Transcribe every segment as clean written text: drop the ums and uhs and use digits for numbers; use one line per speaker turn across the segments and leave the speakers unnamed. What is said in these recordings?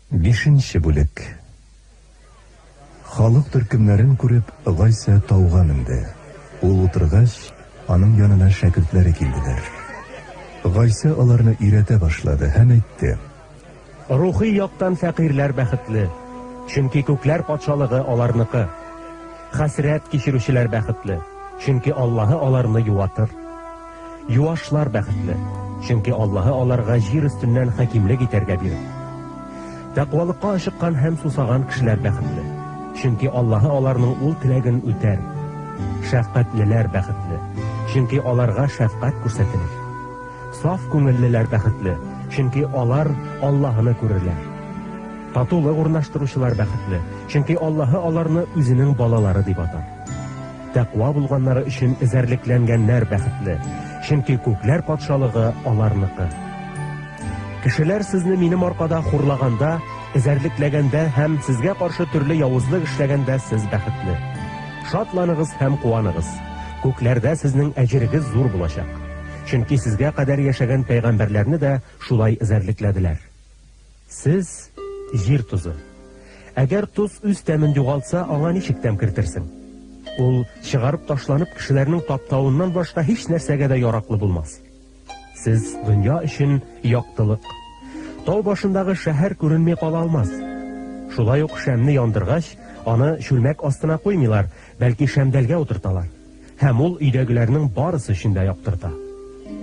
Бишенче бүлек. Халык төркемнәрен күреп, Гайсә тауга менде. Ул утыргач, аның янына шәкертләре килделәр. Гайсә аларны өйрәтә башлады һәм әйтте.
Рухи яктан фәкыйрьләр бәхетле, чөнки күкләр патшалыгы аларныкы. Хәсрәт кичерүчеләр бәхетле, чөнки Аллаһы аларны юатыр. Юашлар бәхетле, чөнки Аллаһы аларга җир өстеннән хакимлек итәргә бирер. Тәкъвалыкка ашыккан һәм сусаган кешеләр бәхетле, чөнки Аллаһы аларның ул теләген үтәр. Шәфкатьлеләр бәхетле, чөнки аларга шәфкать күрсәтелер. Саф күңеллеләр бәхетле, чөнки алар Аллаһыны күрерләр. Татулык урнаштыручылар бәхетле, чөнки Аллаһы аларны үзенең балалары дип атар. Тәкъва булганнары өчен эзәрлекләнгәннәр бәхетле, чөнки күкләр патшалыгы аларныкы. Кешеләр сезне минем аркада хурлаганда, эзәрлекләгәндә һәм сезгә каршы төрле явызлык эшләгәндә сез бәхетле. Шатланыгыз һәм куаныгыз. Күкләрдә сезнең әҗерегез зур булачак. Чөнки сезгә кадәр яшәгән пәйгамбәрләрне дә шулай эзәрлекләделәр. Сез, җир тозы. Әгәр тоз үз тәмен югалтса, аңа ничек тәм кертерсең? Ул, чыгарып ташланып, кешеләрнең таптавыннан башка һич нәрсәгә дә яраклы булмас. Сез дөнья өчен яктылык. Тау башындагы шәһәр күренми кала алмас. Шулай ук шәмне яндыргач, аны чүлмәк астына куймыйлар, бәлки шәмдәлгә утырталар. Һәм ул өйдәгеләрнең барысы өчен дә яктырта.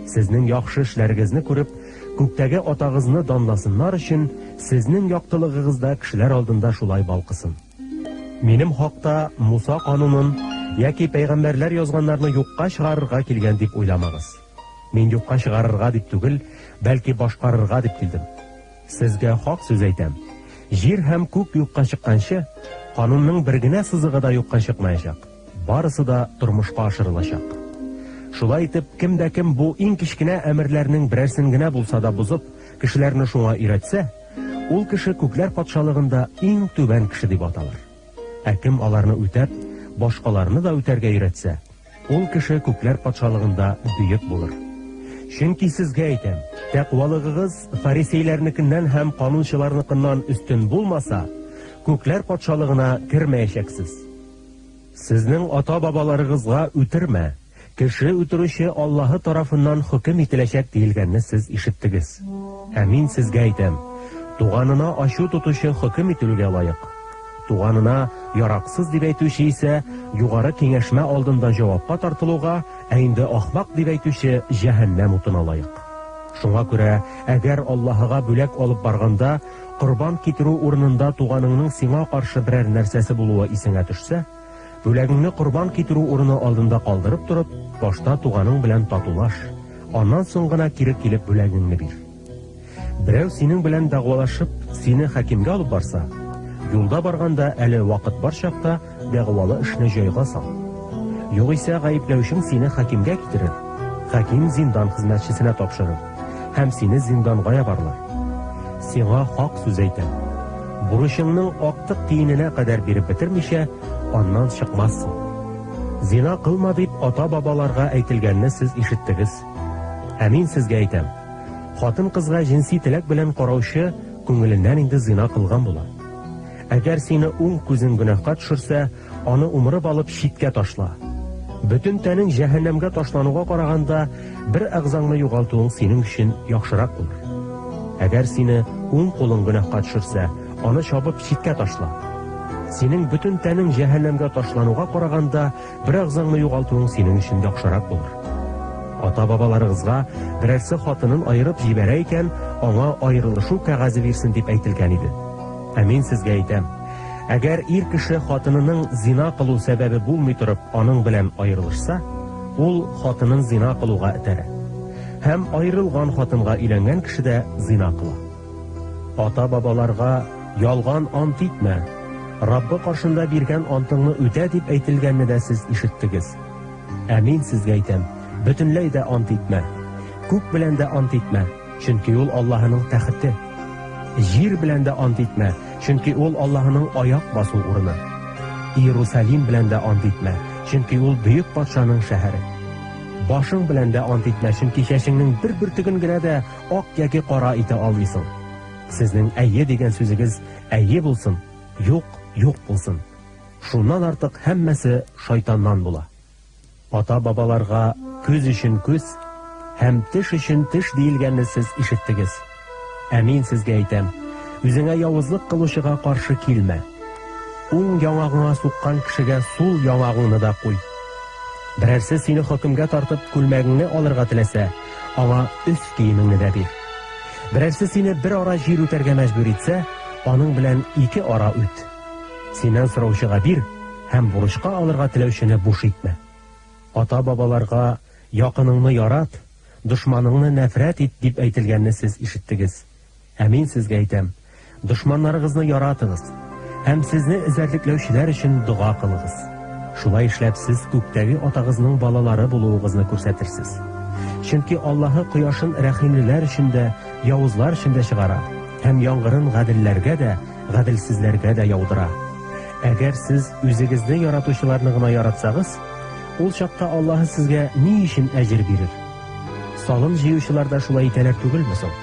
Сезнең яхшы эшләрегезне күреп, күктәге Атагызны данласыннар өчен, сезнең яктылыгыгыз да кешеләр алдында шулай балкысын. Минем хакта Муса канунын яки пәйгамбәрләр язганнарны юкка чыгарырга килгән дип уйламагыз. Мин юкка чыгарырга дип түгел, бәлки башкарырга дип килдем. Сезгә хак сүз әйтәм, җир һәм күк юкка чыкканчы, канунның бер генә сызыгы да юкка чыкмаячак, барысы да тормышка ашырылачак. Шулай итеп, кем дә кем бу иң кечкенә әмерләрнең берәрсен генә булса да бозып, кешеләрне шуңа өйрәтсә, ул кеше күкләр патшалыгында иң түбән кеше дип аталыр. Ә кем аларны үтәп, башкаларны да үтәргә өйрәтсә, Ул кеше күкләр патшалыгында бөек булыр. Чөнки сезгә әйтәм, тәкъвалыгыгыз фарисейләрнекеннән һәм канунчыларныкыннан өстен булмаса, күкләр патшалыгына кермәячәксез. Сезнең ата-бабаларыгызга үтермә, кеше үтерүче Аллаһы тарафыннан хөкем ителәчәк диелгәнне сез ишеттегез. Ә мин сезгә әйтәм, туганына ачу тотучы хөкем ителүгә лаек. Туганына яраксыз дип әйтүче исә югары киңәшмә алдында җавапка тартылуга, ә инде ахмак дип әйтүче җәһәннәм утына лаек. Шуңа күрә, әгәр Аллаһыга бүләк алып барганда, корбан китерү урынында туганыңның сиңа каршы берәр нәрсәсе булуы исеңә төшсә, бүләгеңне корбан китерү урыны алдында калдырып торып, башта туганың белән татулаш, аннан соң гына кире килеп бүләгеңне бир. Берәү синең белән дәгъвалашып, сине хакимгә алып барса, юлда барганда әле вакыт бар чакта дәгъвалы эшне җайга сал. Югыйсә гаепләүчең сине хакимгә китерер, хаким зиндан хезмәтчесенә тапшырыр һәм сине зинданга ябарлар. Сиңа хак сүз әйтәм. Бурычыңның актык тиененә кадәр биреп бетермичә, аннан чыкмассың. Зина кылма дип ата-бабаларга әйтелгәнне сез ишеттегез. Ә мин сезгә әйтәм, хатын-кызга җенси теләк белән караучы күңеленнән инде зина кылган була. Әгәр сине уң күзең гөнаһка төшерсә, аны умырып алып читкә ташла. Бөтен тәнең җәһәннәмгә ташлануга караганда, бер әгъзаңны югалтуың синең өчен яхшырак булыр. Әгәр сине уң кулың гөнаһка төшерсә, аны чабып читкә ташла. Синең бөтен тәнең җәһәннәмгә ташлануга караганда, Бер әгъзаңны югалтуың синең өчен яхшырак булыр. Ата-бабаларыгызга берәрсе хатынын аерып җибәрә икән, аңа аерылышу кәгазе бирсен дип әйтелгән иде. Ә мин сезгә әйтәм, әгәр ир кеше хатынының зина кылу сәбәбе булмый торып аның белән аерылышса, ул хатынын зина кылуга этәрә. Һәм аерылган хатынга өйләнгән кеше дә зина кыла. Ата-бабаларга ялган ант итмә, Раббы каршында биргән антыңны үтә дип әйтелгәнне дә сез ишеттегез. Ә мин сезгә әйтәм, бөтенләй дә ант итмә. Күк белән дә ант итмә, чөнки ул Аллаһының тәхете. Җир белән дә ант итмә, чөнки ул Аллаһының аяк басу урыны. Иерусалим белән дә ант итмә, чөнки ул бөек патшаның шәһәре. Башың белән дә ант итмә, чөнки чәчеңнең бер бөртеген генә дә ак яки кара итә алмыйсың. Сезнең әйе дигән сүзегез әйе булсын, юк, юк булсын. Шуннан артык һәммәсе шайтаннан була. Ата-бабаларга күз өчен күз һәм теш өчен теш диелгәнне сез ишеттегез. Ә мин сезгә әйтәм, үзеңә явызлык кылучыга каршы килмә. Уң яңагыңа суккан кешегә сул яңагыңны да куй. Берәрсе сине хөкемгә тартып күлмәгеңне алырга теләсә, аңа өс киемеңне дә бир. Берәрсе сине бер ара җир үтәргә мәҗбүр итсә, аның белән ике ара үт. Синнән сораучыга бир һәм бурычка алырга теләүчене буш итмә. Ата-бабаларга якыныңны ярат, дошманыңны нәфрәт ит дип әйтелгәнне сез ишеттегез. Ә мин сезгә әйтәм, дошманнарыгызны яратыгыз һәм сезне эзәрлекләүчеләр өчен дога кылыгыз. Шулай эшләп сез күктәге Атагызның балалары булуыгызны күрсәтерсез. Чөнки Аллаһы кояшын рәхимлеләр өчен дә, явызлар өчен дә чыгара һәм яңгырын гаделләргә дә, гаделсезләргә дә яудыра. Әгәр сез үзегезне яратучыларны гына яратсагыз, ул чакта Аллаһы сезгә ни өчен әҗер бирер? Салым җыючылар да шулай итәләр түгелме соң?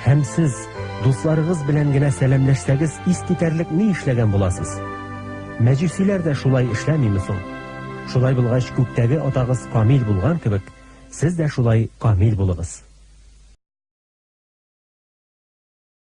Һәм сез дусларыгыз белән генә сәламләшсәгез, искитәрлек ни эшләгән буласыз? Мәҗүсиләр дә шулай эшләмиме соң? Шулай булгач, күктәге Атагыз камил булган кебек, сез дә шулай камил булыгыз.